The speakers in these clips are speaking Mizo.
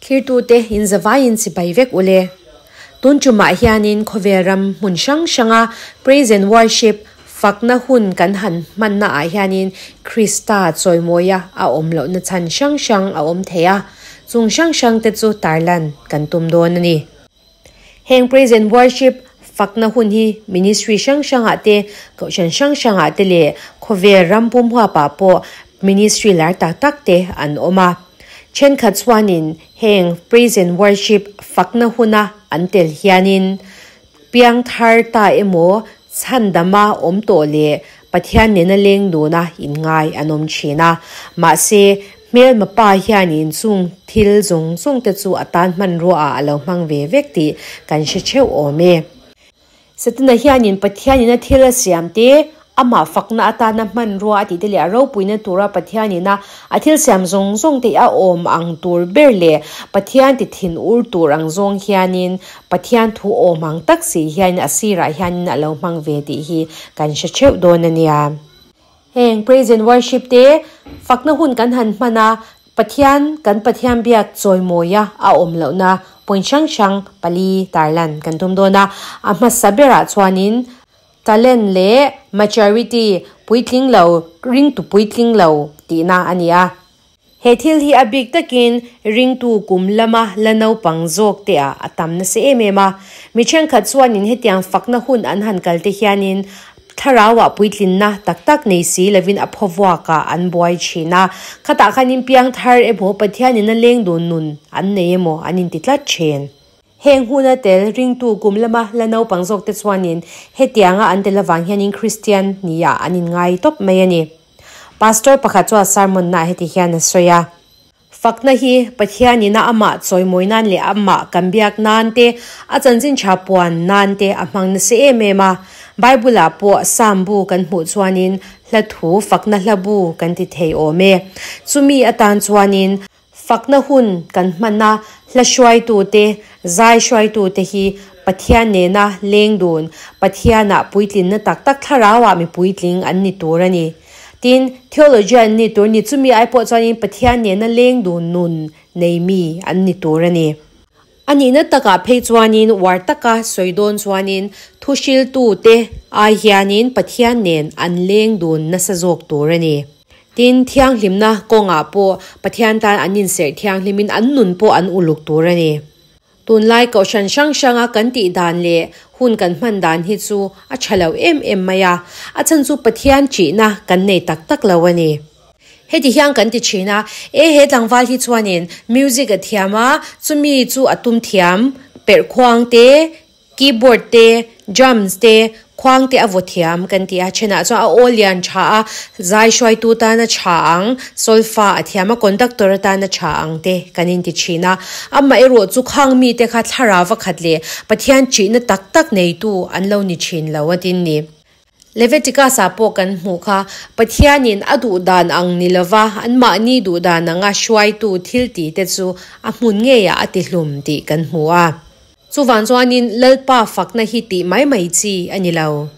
Thlirtute in zavaiin chibai vek ule. Tun tumah hianin khawvel ram hmun hrang hranga Praise and Worship fakna hun kan han hmanna ah hianin Krista chawimawia a awm lohna chhan hrang hrang a awm thei a, chung hrang hrang te chu tarlan kan tum dawn a ni. Heng Praise and Worship fakna hun hi Ministry hrang hrangah te, Kohhran hrang hrangah te leh khawvel ram pum huapah pawh Ministry lar tak tak te an awm a. Thenkhat chuanin heng Praise and Worship fakna huna an tel hianin piang thar ta emaw chhandama awm tawh leh Pathian nena leng duna inngai an awm thin a. Mahse, hmelma pa hianin chung thil zawng zawng te chu a tan hmanrua ah a lo hmang ve vek tih kan hre theuh awm e. Setana hianin Pathianin a thil a siam te, amah fakna atana hmanrua a tih te leh a ropuina tura Pathianin a a thil siam zawng zawng te a awm ang tur ber leh Pathian ti thin ur tur ang zawng hianin Pathian thu awm ang tak si hianin a sirah hianin a lo hmang ve tih hi kan hre theuh dawn a nia. Heng Praise and Worship te fakna hun kan han hman a, Pathian kan Pathian biak chawimawia a awm lohna point hrang hrang pali tarlan kan tum dawn a. A hmasa berah chuanin talent leh maturity puitling lo, ringtu puitling lo tihna a ni a. He thil hi a bik takin ringtu kum lama la naupang zawk te ah a tam nasa em em a. Mi thenkhat chuanin hetiang fakna hun an han kal te hianin thlarauah puitlinna tak tak nei si lovin a phawvuakah an buai thin a. Khatah khanin piang thar emaw Pathianin a leng dun nun an nei emaw an inti tlat thin. Heng huna tel ringtu kum lama la naupang zawk te chuanin hetianga an tel avang hianin Kristian nia an inngai tawp mai a ni. Pastor pakhat chuan sermon naah heti hian a sawi a, Fakna hi Pathianin a amah chawimawi nan leh amah kan biak nan te, a chanchin tha puan nan te a hmang nasa em em a. Bible ah pawh Psalm bu kan hmuh chuanin hla thu fakna hla bu kan ti thei awm e. Chumi atan chuanin Fakna hun kan hman a, hla hruaitute, zai hruaitute hi Pathian nena leng dun, Pathianah puitlinna tak tak thlarauah mi puitling an ni tur a ni. Tin, theologian an ni tur ni, chumi ai pawh chuanin Pathian nena leng dun nun nei mi an ni tur a ni. A nihna takah phei chuanin uar taka sawi dawn chuanin thuhriltute ai hianin Pathian nen an leng dun nasa zawk tur a ni. Tin, thianghlimna kawngah pawh Pathian tan an inserh thianghlimin an nun pawh an uluk tur a ni. Tunlai kohhran hrang hranga kan tih dan leh hun kan hman dan hi chu a tha lo em em mai a, a chhan chu Pathian ṭihna kan nei tak tak lo a ni. Heti hian kan ti thin a, e he tlangval hi chuanin music a thiam a, chumi chu a tum thiam, perh khuang te, keyboard te, drums te, khuang te a vaw thiam kan ti a, thenah chuan a aw lian tha a, zai hruaitu tan a tha ang, solfa a thiam a, conductor atan a tha ang te kan inti thin a. Amaherawh chu khang mite kha thlarau va khat leh Pathian ṭihna tak tak neitu an lo ni thin lo a tin ni. Leviticus-ah pawh kan hmuh kha, Pathianin a duh dan ang ni lova anmahni duh dan anga hruaitu thil tihte chu a hmun ngeiah a tihlum tih kan hmu a. Chuvang chuanin Lalpa fakna hi tih mai mai chi a ni lo.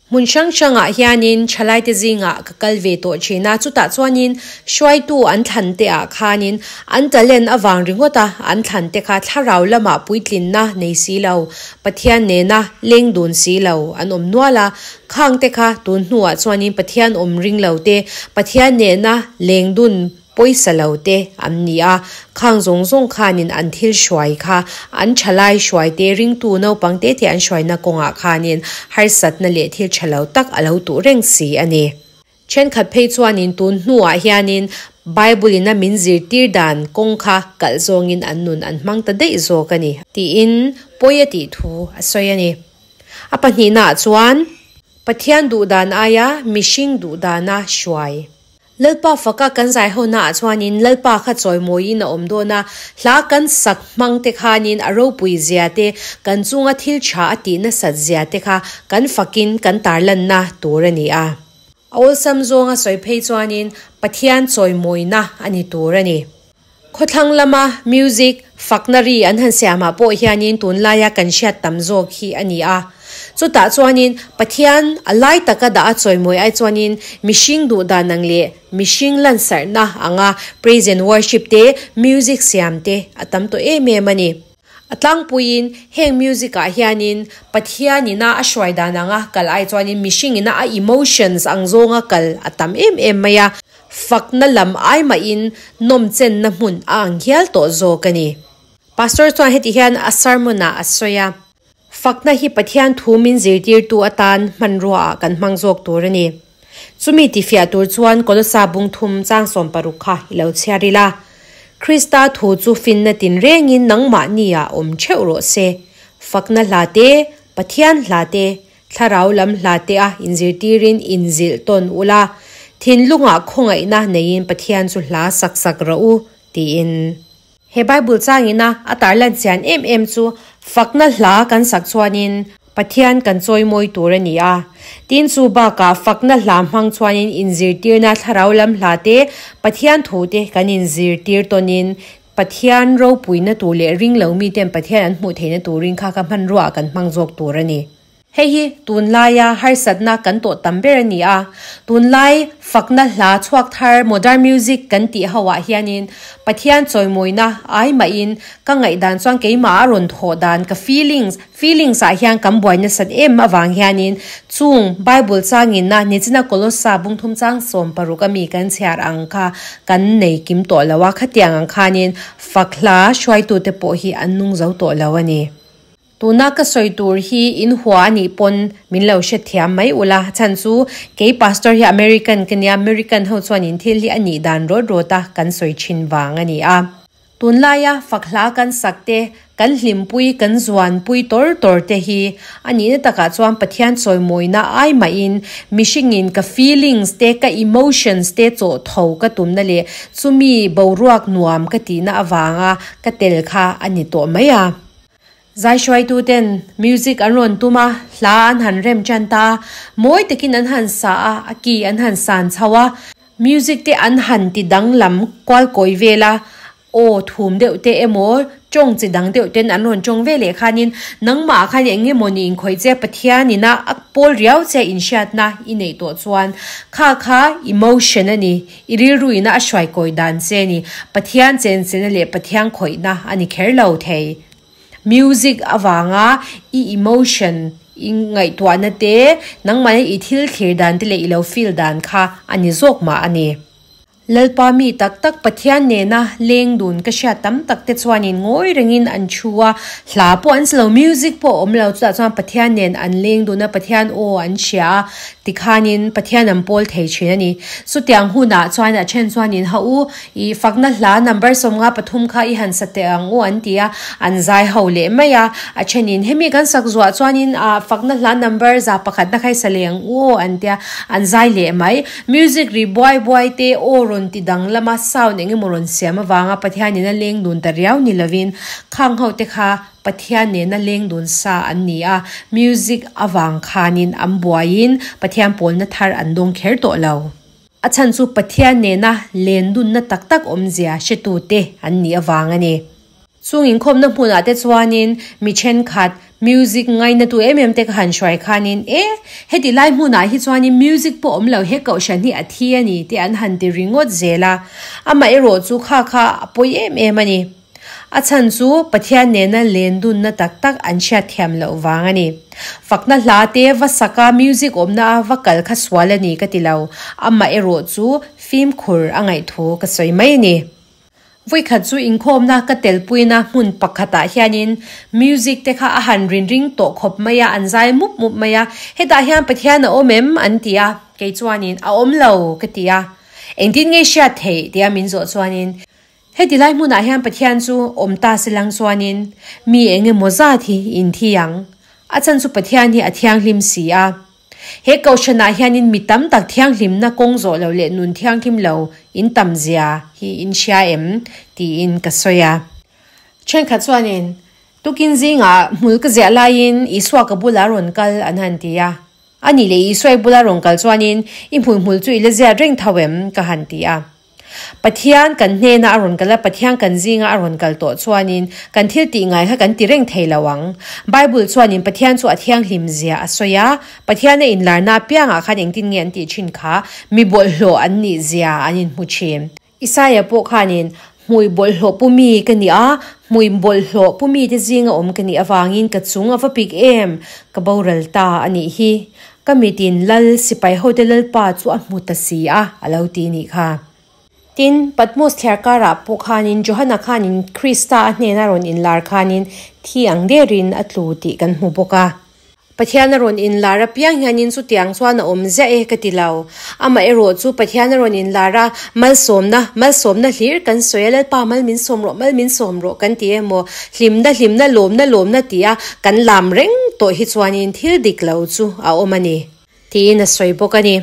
Hmun hrang hrangah hianin thalaite zingah ka kal ve tawh thin a, chutah chuanin hruaitu an thlan te ah khanin an talent avang ringawt a an thlan te kha thlarau lamah puitlinna nei si lo, Pathian nena leng dun si lo an awm nual a, khang te kha tun hnuah chuanin Pathian awm ring lo te, Pathian nena leng dun pawisa lo te an ni a, khang zawng zawng khanin an thil hruai kha an thalai hruai te, ringtu naupang te te an hruaina kawngah khanin harsatna leh thil tha lo tak a lo tuh reng si a ni. Thenkhat phei chuanin tun hnuah hianin Bible-in a min zirtir dan kawng kha kalh zawngin an nun an hmang ta daih zawk a ni, tiin pawi a tih thu a sawi a ni. A pahnihnaah chuan, Pathian duh dan aia mihring duh dana hruai. Lalpa faka kan zaihonaah chuanin Lalpa kha chawimawiin a awm dawn a, hla kan sak hmang te khanin a ropui zia te, kan chunga thil tha a tih nasat zia te kha kan fakin kan tarlanna tur a ni a. A awlsam zawnga sawi phei chuanin Pathian chawimawina a ni tur a ni. Khawthlang lama music fakna ri an han siamah pawh hianin tunlaia kan hriat tam zawk hi a ni a. Chutah chuanin Pathian a lai taka dah a chawimawi ai chuanin mihring duh dan ang leh mihring lansarhna anga praise and worship te, music siam te a tam tawh em em a ni. A tlangpuiin heng music ah hianin Pathian ina a hruai dan anga kal ai chuanin mihring ina a emotions ang zawnga kal a tam em em mai a, fakna lam ai mahin nawmchenna hmun a ang hial tawh zawk a ni. Pastor chuan heti hian a sermon ah a sawi a, Fakna hi Pathian thu min zirtirtu atan hmanrua ah kan hmang zawk tur a ni. Chumi tifiah tur chuan Kolosa bung thum chang 60 kha i lo chhiar ila. Krista thu chu finna tinrengin nangmahni ah awm theuh rawh se. Fakna hla te, Pathian hla te, thlarau lam hla te a inzirtirin inzilh tawn ula, thinlungah khawngaihna neiin Pathian chu hla sak sak rawh u, tiin. He Bible changina a tarlan chian em em chu fakna hla kan sak chuanin Pathian kan chawimawi tur a ni a. Tin chu bakah fakna hla hmang chuanin inzirtirna thlarau lam hla te, Pathian thu te kan inzirtir tawnin Pathian ropuina tur leh ringlo miten Pathian an hmuh theihna turin kha kha hmanruaah kan hmang zawk tur a ni. Hei hi tunlaia harsatna kan tawh tam ber a ni a, tunlai fakna hla chhuak thar modern music kan tih ho ah hianin Pathian chawimawina ai mahin ka ngaihdan chuan keimah a rawn thawh dan ka feelings feelings ah hian kan buai nasat em avang hianin chung Bible changina nichina Kolossa bungthum chang 60 ami kan chhiar ang kha kan nei kim tawh lo a, khatiang ang khanin fak hla hruaitute pawh hi an nung zo tawh lo a ni. Tuna ka sawi tur hi in hua a nih pawn min lo hre thiam mai ula, chhan chu kei pastor hi American ka nia, American ho chuan in thil hi a nih dan rawt rawt a kan sawi thin vang a ni a. Tunlaia fak hla kan sak te, kan hlimpui kan zuanpui tawr tawr te hi a nihna takah chuan Pathian chawimawina ai mahin mihringin ka feelings te, ka emotions te chawh tho ka tumna leh chumi boruak nuam ka tihna avanga ka tel kha a ni tawh mai a. Zai hruaituten music an rawn tum a, hla an han rem tan ta a, mawi takin an han sa a, a ki an han san chho a, music te an han ti danglam kual kawi vel a, aw thum deuh te emaw tawng chi dang deuh ten an rawn tawng ve leh khanin nangmah khan eng nge mawni inkhawih che Pathian ina a pawl riau che inhriatna i neih tawh chuan kha kha emotion a ni, i rilru ina a hruai kawi dan che a ni, Pathian chenchena leh Pathian khawihna a ni kher lo thei. Music avanga i emotion i ngaihtuahna te, nangmahni i thil thlir dan te leh i lo feel dan kha a ni zawk mah a ni. Lalpa mi tak tak Pathian nena leng dun ka hriat tam tak te chuanin ngawi rengin an thu a, hla pawh an sa lo, music pawh a awm lo, chutah chuan Pathian nen an leng dun a, Pathian aw an hria a, tikhanin Pathian an pawl thei thin a ni. Chutiang hunah chuan a then chuanin ha u, I fakna hla number 53 kha i han sa teh ang u an ti a, an zai ho leh mai a. A thenin hemi kan sak zuah chuanin ah fakna hla number 100 na kha i sa leh ang u aw an tia, an zai leh mai. Music ri buai buai te aw rawn ti danglam a, sound eng emaw rawn siam avanga Pathianin a leng dun ta riau ni lovin khang ho te kha Pathian nena leng dun sa an ni a, music avang khanin an buaiin Pathian pawlna thar an dawng kher tawh lo. A chhan chu Pathian nena lendunna tak tak awmzia hretute an nih avang a ni. Chung inkhawmna hmunah te chuanin mi thenkhat music ngainatu em em te ka han hruai khanin, E, heti lai hmunah hi chuanin music pawh awm lo, he kohhran hi a thi a ni, te an han ti ringawt zel a. Amaherawh chu kha kha a pawi em em a ni. A chhan chu Pathian nena lendunna tak tak an hriat thiam loh vang a ni. Fakna hla te va saka music awmna a va kal kha sual a ni ka ti lo, amah erawh chu fimkhur a ngaihthu ka sawi mai a ni. Vawikhat chu inkhawmna ka telpuina hmun pakhatah hianin music te kha a han rin ring tawh khawp mai a, an zai mup mup mai a, hetah hian Pathian a awm em? an ti a, kei chuanin a awm lo ka ti a, engtin nge hriat theih tia min zawh chuanin Heti lai hmunah hian Pathian chu awm ta se lang chuanin mi eng emaw zat hi in thi ang. A chhan chu Pathian hi a thianghlim si a. He kohhranah hianin mi tam tak thianghlimna kawng zawh lo leh nun thianghlim lo in tam zia hi in hria em? tiin ka sawi a. Thenkhat chuanin, Tukin zingah hmul ka ziah laiin Isua ka bulah rawn kal an han ti a. A nih leh Isua i bula rawn kal chuanin i hmuihmul chu i la ziat reng tho em? ka han ti a. Pathian kan hnena a rawn kal a, Pathian kan zinga a rawn kal tawh chuanin kan thil tih ngai kha kan ti reng thei lo ang. Bible chuanin Pathian chu a thianghlim zia a sawi a, Pathian a inlarna apiangah khan engtin nge an tih thin kha mi bawlhhlawh an nih zia an inhmu thin. Isaia pawh khanin, Hmui bawlhhlawh pu mi ka ni a, hmui bawlhhlawh pu mite zinga awm ka nih avangin ka chung a va pik em, ka boral ta a nih hi. Ka mitin Lal, sipai hote Lalpa chu a hmu ta si a, a lo ti nih kha. Tin, Patmos thliarkarah pawh khanin Johana khanin Krista a hnena rawn inlar khanin thi ang derin a tlu tih kan hmu bawk a. Pathian a rawn inlar apiang hianin chutiang chuan a awm ziah e ka ti lo. Amaherawh chu Pathian a rawn inlar a, malsawmna, malsawmna hlir kan sawi a, Lalpa mal min sawm rawh, mal min sawm rawh kan ti emaw, hlimna, hlimna, lawmna, lawmna tia kan lam reng tawh hi chuanin thil dik lo chu a awm a ni. Tiin a sawi bawk a ni.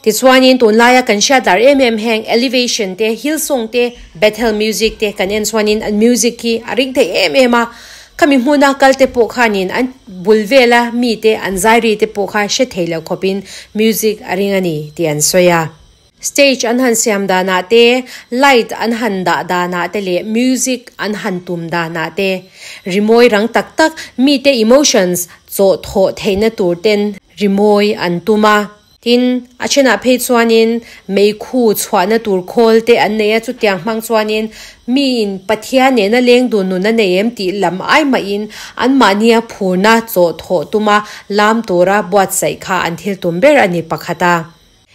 Tichuanin tunlaia kan hriat lar em em heng Elevation te, Hillsong te, Bethel Music te kan en chuanin an music hi a ring thei em em a, khami hmuna kal te pawh khanin an bul vela mi te an zai ri te pawh kha hre thei lo khawpin music a ring a ni tih an sawi a. Stage an han siam danah te, light an han dah danah te leh music an han tum danah te, rimawi rang tak tak mite emotions chawh thawh theihna tur ten rimawi an tum a. Tin, a thenah phei chuanin meikhu chhuahna tur khawl te an nei a, chutiang hmang chuanin miin Pathian nena leng dun nun a nei em tih lam ai mahin anmahnia phurna chawh thawh tuma lam tura buatsaih kha an thil tum ber a ni pakhat a.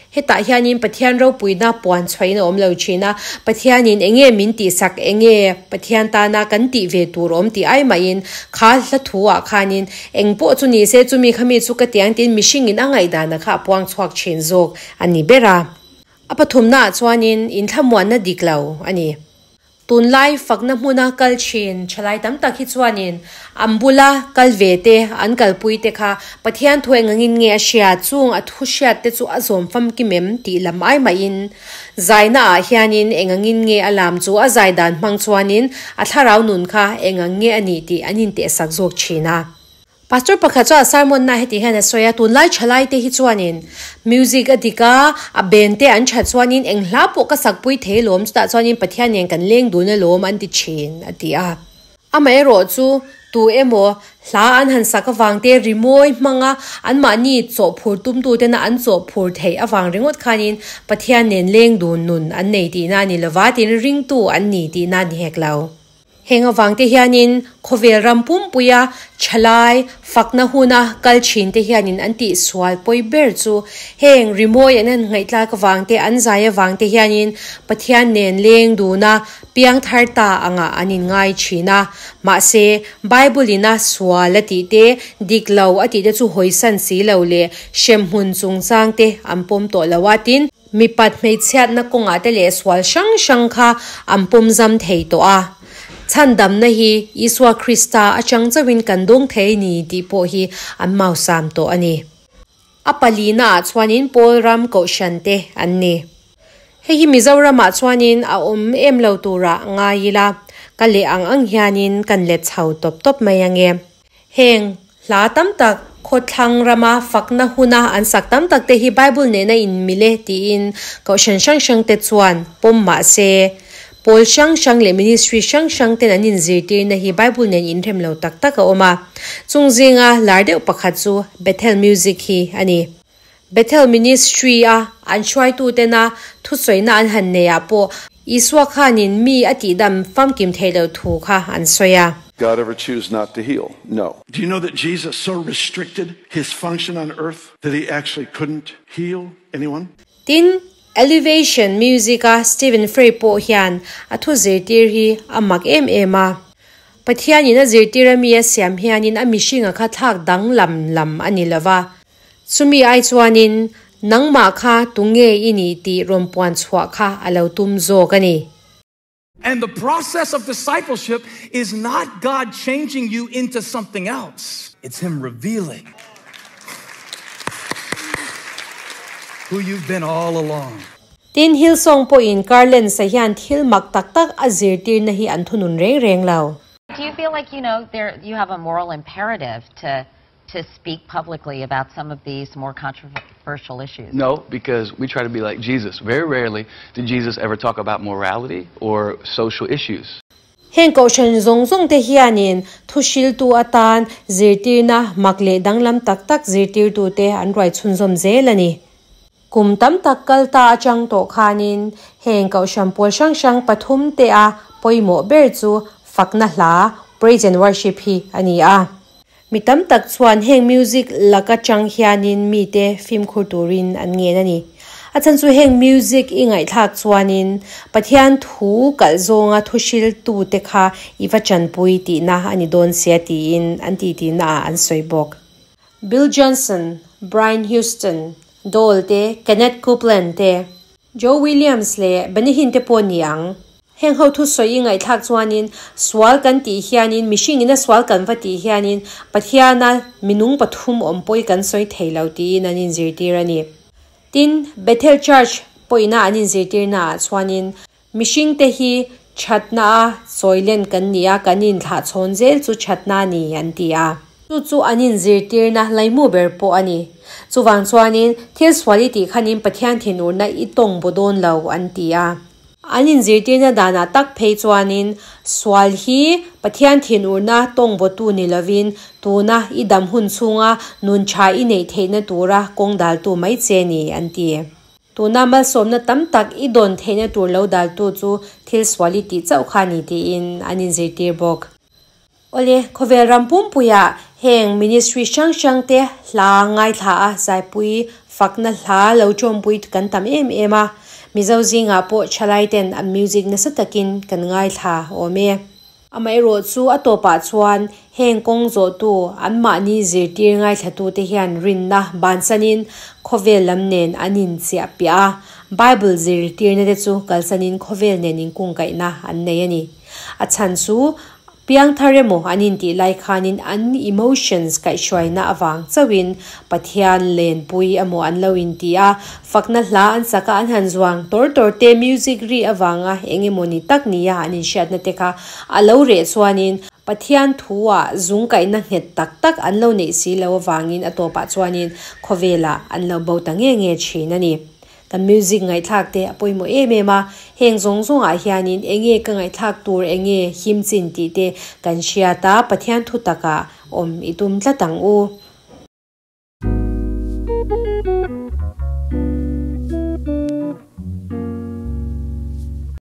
Hetah hianin Pathian ropuina puan chhuahin a awm lo thin a, Pathianin eng nge min tihsak, eng nge Pathian tana kan tih ve tur awm tih ai mahin kha hla thuah khanin eng pawh chu ni se chumi khami chu ka tiang tiin mihringin a ngaihdana kha a puang chhuak thin zawk a ni ber a. A pathumnaah chuanin inthlamuanna dik lo a ni. Tunlai fakna hmuna kal thin thalai tam tak hi chuanin an bula kal ve te, an kalpui te kha Pathian thu engangin nge a hria, chung a thu hriat te chu a zawm famkim em tih lam ai mahin zaina ah hianin engangin nge a lam chu a zai dan hmang chuanin a thlarau nun kha engang nge a nih tih an intehsak zawk thin a. Pastor pakhat chuan sermon na heti hian a sawi a, tunlai thalai te hi chuanin music a dik a, a band te an that chuanin eng hla pawh ka sakpui thei alawm, chutah chuanin Pathian nen kan leng dun alawm an ti thin a ti a. Amaherawh chu tu emaw hla an han sak avang te rimawi hmanga anmahni chawhphur tumtu tena an chawhphur theih avang ringawt khanin Pathian nen leng dun nun an nei tihna a ni lova, tin ringtu an ni tihna a ni hek lo. Heng avang te hianin khawvel ram pumpuia thalai fakna huna kal thin te hianin an tih sual pawi ber chu heng rimawi an han ngaihtlak avang te an zai avang te hianin Pathian nen leng duna piang thar ta angah an inngai thin a. Mahse, Bible ina sual a tih te, dik lo a tih te chu hawisan si lo leh hremhmun chungchang te an pawm tawh lo a tin, Mipat hmeichhiatna kawngah te leh sual hrang hrang kha an pawm zam thei tawh a. Chhandamna hi Isua Krista atang chauhin kan dawng thei ni tih pawh hi an mausam tawh a ni. A palina ah chuanin Paul ram kohhran te an ni. Hei hi Mizoramah chuanin a awm em lo turah ngai ila, ka leh ang ang hianin kan let chho tawp tawp mai ange. Heng hla tam tak khawthlang rama fakna huna an sak tam tak te hi Bible nena inmil e tiin kohhran hrang hrang te chuan pawm mah se, pawl hrang hrang leh ministry hrang hrang ten an inzirtirna hi Bible nen inrem lo tak tak a awm a. Chung zinga lar deuh pakhat chu Bethel Music hi a ni. Bethel Ministry a an hruaitutena thusawina an han nei ah pawh Isua khanin mi a tihdam famkim theih loh thu kha an sawi a. God ever choose not to heal? No. Do you know that Jesus so restricted his function on earth that he actually couldn't heal anyone? Tin, Elevation Music a Stephen Fry pawh hian a thu zirtir hi a mak em em a. Pathianin a zirtir a mi a siam hianin a mihringa kha thlak danglam lam a ni lova. Chumi ai chuanin, nangmah kha tunge i nih tih rawn puan chhuah kha a lo tum zawk a ni. And the process of discipleship is not God changing you into something else. It's him revealing who you've been all along. Tin, Hillsong pawhin Carlens-a hian thil mak tak tak a zirtirna hi an thunun reng reng lo. Do you feel like, you know, there you have a moral imperative to to speak publicly about some of these more controversial controversial issues. No, because we try to be like Jesus. Very rarely did Jesus ever talk about morality or social issues. Heng kohhran zawng zawng te hianin thuhriltu atan zirtirna mak leh danglam tak tak zirtirtute an ruai chhunzawm zel a ni. Kum tam tak kal ta atang tawh khanin heng kohhran pawl hrang hrang pathum te a pawimawh ber chu fakna hla, praise and worship, hi a ni a. Mi tam tak chuan heng music lak atang hianin mite fimkhur turin an ngen a ni. A chhan chu heng music i ngaihthlak chuanin Pathian thu kalh zawnga thu hriltute kha i va chanpui tihna a ni dawn sia tiin an ti tihna ah an sawi bawk. Bill Johnson, Brian Houston, Dole te, Kenneth Copeland te, Joe Williams leh Benny Hinn te pawh ni ang. Heng ho thu sawi i ngaihthlak chuanin sual kan tih hianin mihringin a sual kan va tih hianin Pathiana minung pathum awm pawh i kan sawi thei lo tiin an inzirtir a ni. Tin, Bethel Church pawhina an inzirtirna ah chuanin mihringte hi thatna a chawilen kan ni a, kan inthlahchhawn zel chu thatna a ni an ti a. Chu chu an inzirtirna laimu ber pawh a ni. Chuvang chuanin thil sual i tih khanin Pathian thinurna i tawng baw dawn lo an ti a. An inzirtirna danah tak phei chuanin sual hi Pathian thinurna tawng bawtu ni lovin tuna i dam hun chhunga nun tha i neih theihna tura kawng daltu mai che ni an ti. Tuna malsawmna tam tak i dawn theihna tur lo daltu chu thil sual i tih chauh kha ni tiin an inzirtir bawk. Awle, khawvel ram pumpuiah heng ministry hrang hrang te hla ngaithla a zaipui fakna hla lo tawmpui kan tam em em a, Mizo zingah pawh thalai ten an music nasa takin kan ngaithla awm e. Amaherawh chu a tawpah chuan heng kawng zawhtu anmahni zirtir ngaithlatute hian rinna bansanin khawvel lam nen an inchiah piah a, Bible zirtirna te chu kalsanin khawvel nen inkungkaihna an nei a ni. A chhan chu Piangthar emaw an intih lai khanin an emotions kaihhruaina avang chauhin Pathian lenpui emaw an lo inti a, fakna hla an sak a, an han zuang tawr tawr te, music ri avanga eng emaw ni tak nia an inhriatna te kha a lo reh chuanin Pathian thu-ah zung kaihna nghet tak tak an lo neih si lo avangin a tawpah chuanin khawvelah an lo bo ta nge nge thin a ni. Kan music ngaihthlak te a pawimawh em em a, heng zawng zawngah hianin enge ka ngaihthlak tur enge him chin tih te kan hriat a, Pathian thu takah awm i tum tlat ang u.